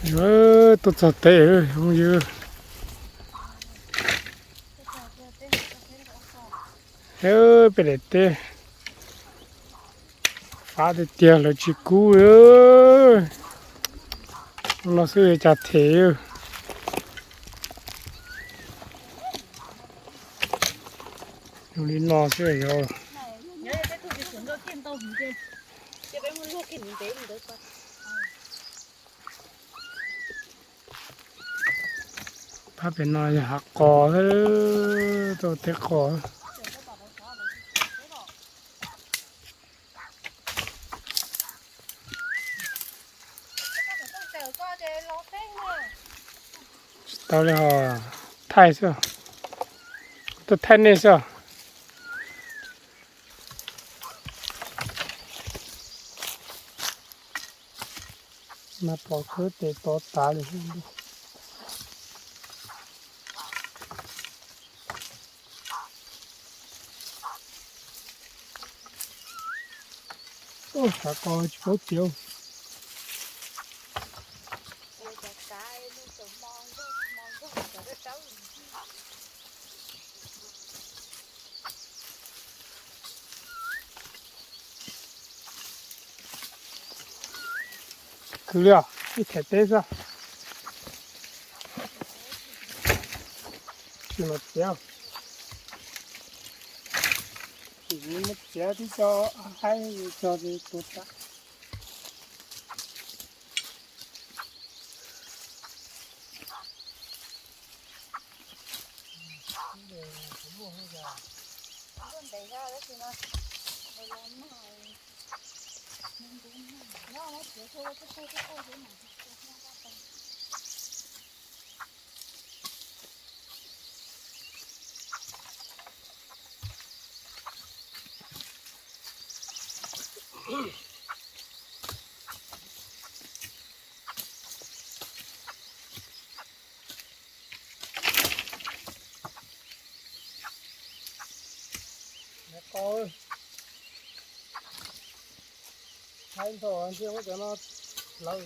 Tuaj txog teb phooj ywg. Peb daim teb fab tiag tiag lawv tsis kub. No xwb cas them. Li no xwb yog. Phab pem no yog hav qos, tau teb qos. Tsis tau li ho, thaij xwb, tuaj thaij nej xwb. Mas pom khwb tes tod tas li. Ub, xav ko tsis paub txiav. Khwv li os, ib them teb xwb. Tsis mas txiav, tsis muab txiav twb tso haib tso tus tas. Thaij ntau ntsia muab cov no lawv.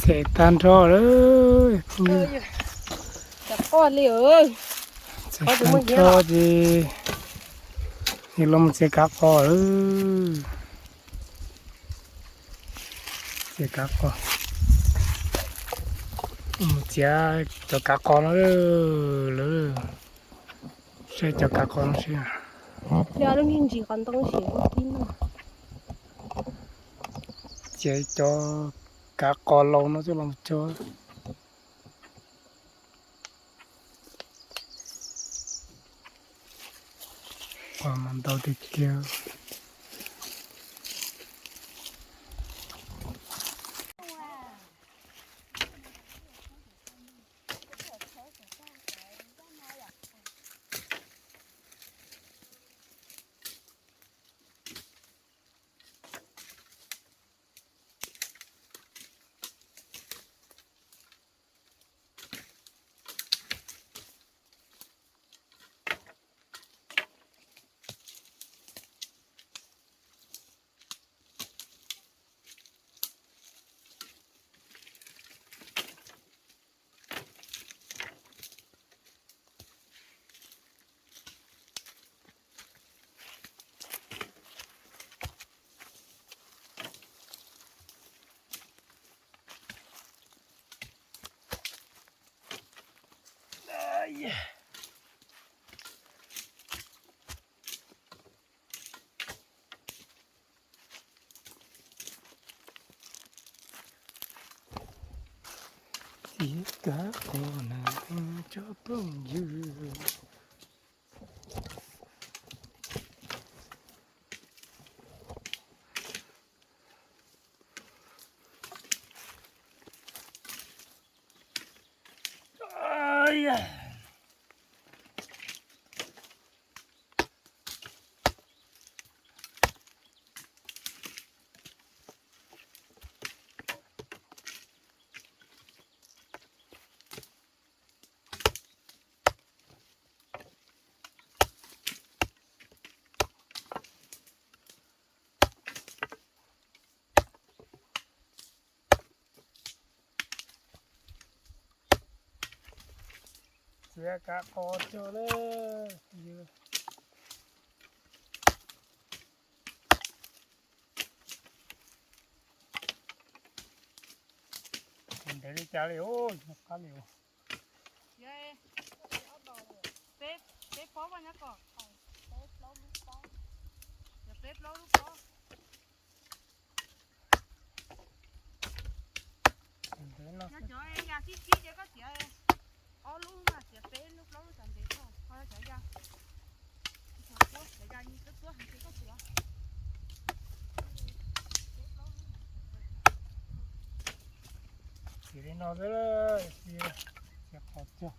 Txiav tag nrho lawm. Txiav tag nrho ces yus los mus txiav kav qos lawm. Txiav kav qos, mus txiav cov kav qos no lawm. Saib cov kav qos no seb. Txiav cov kav qos laus no coj los cog. Qos mas ntau tiag tiag. Txiav kav qos na cov phooj ywg. Kav qos cog na. Ntev li cas li os, qab li os. Peb pob nyob ko. Yog peb plaub lub pob. Yog cov yas sib sib ces koj txiav ob lub mas txiav peb lub plaub lub tas ntev koj, ho cov yas, cov yas tuab tuab heev ces koj txiav Txiav li no xwb, txiav qhov cog.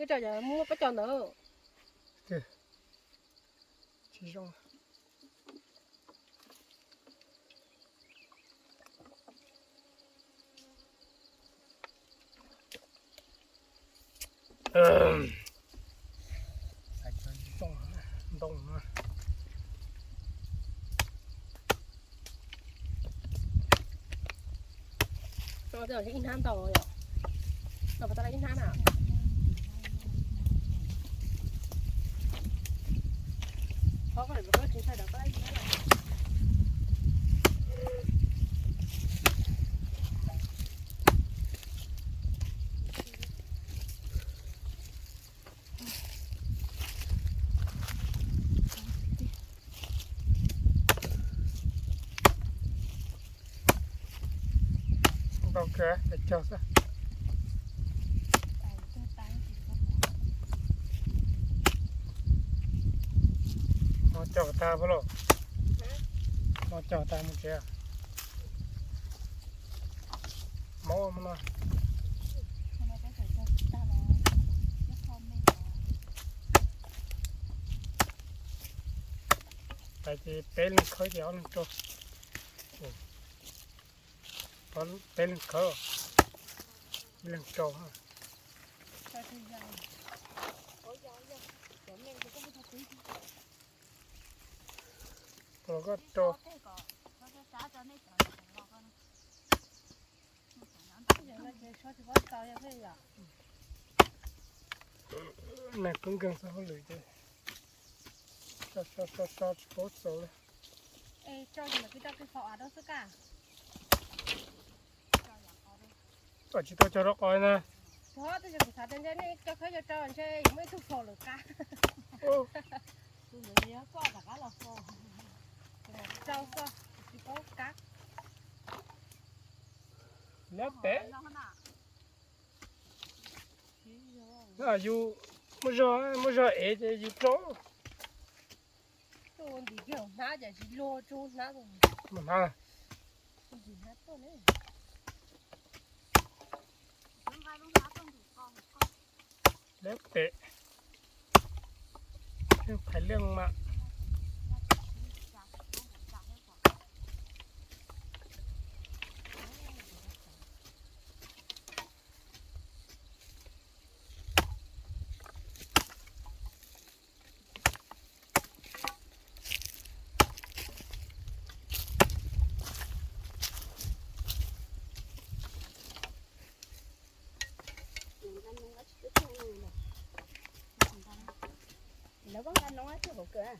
Ib co muab peb co ntawd. Tsis zoo. Ntoo no. Ib hnab ntau yom. Ntau puas tau ib hnab na? Qhov ko lawm, tsis ntshai rov qab ib hnab na. Ntau kawg, cog xwb. Hmo cog tag pab lauj. Hmo cog tag mus tsev. Mob no. Tais ces peb leeg khawb ces ob leeg rau. Peb leeg khawb, ib leeg rau. Los koj rau. Neeg kub nkeeg txoj hauj lwm ces so so so so tsis paub txaus li. Tsis tau cog rau qos na. Tab sis kuv xav tias ntshe nej cov khaub cog rau ntshe yuav muaj ib tug faus lawm qab. Rau xwb, tsis paub kab. Liab pem. Yus muaj zog, muaj zog ev ces yus rau. Tuaj ntim kiag hnab ces tsis luag tsuj hnab. Mus hnab. Ntim hnab tuaj ne. Liab pem. Phais liaj mas. Lawv nqa noob tsis hauv kawg.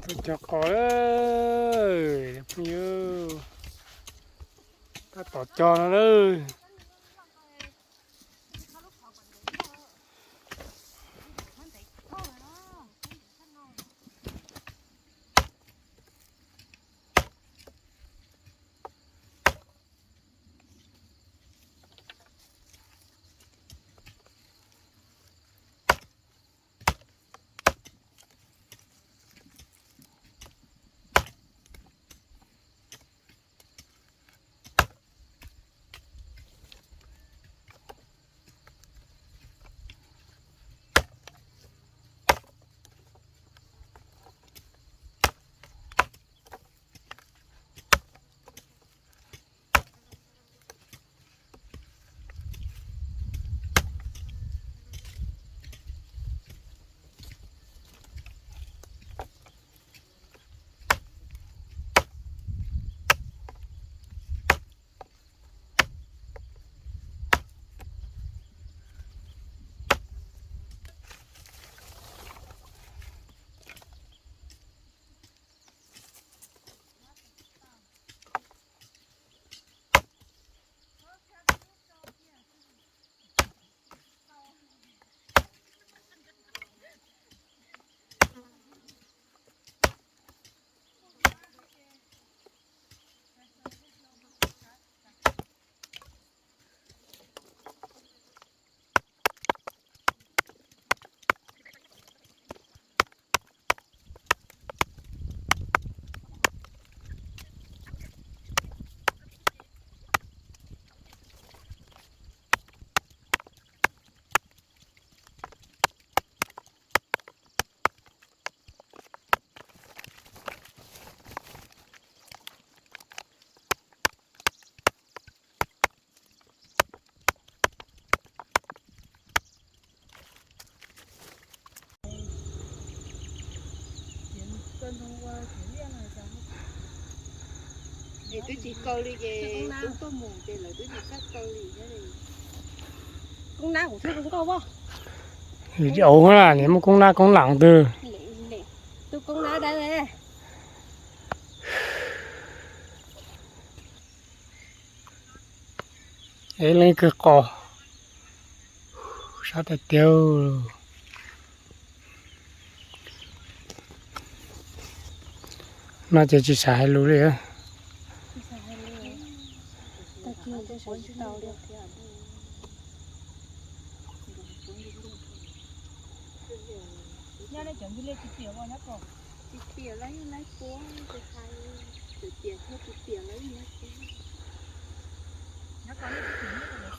Cog qos lawm, phooj ywg, tab tom cog no lawm. Es twb tsis kaw li ces kuv tuaj mus ces lawv twb tsis txawj kaw li thiab li. Koob nab kuv thiaj zoo nkauj as. Ua niam muaj koob nab koob lam twg. Tus koob nab dawb. Es leej twg qos sab tiag tiag. No ces tsis xav hais lus li.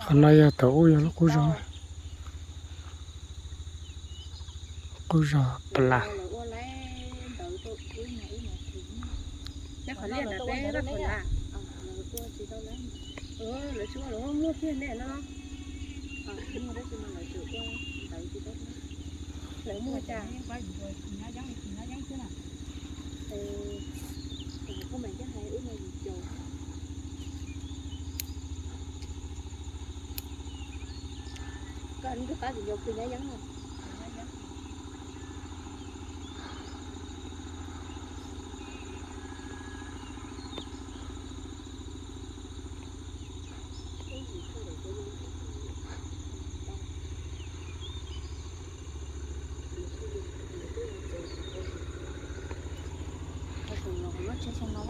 Qhov no yog thaum ub yog lub qub zog, qub zog plas. Lawv muaj cas? Koj nrog qab tus yau pw nyab yeeb no. Tsheb xyoo no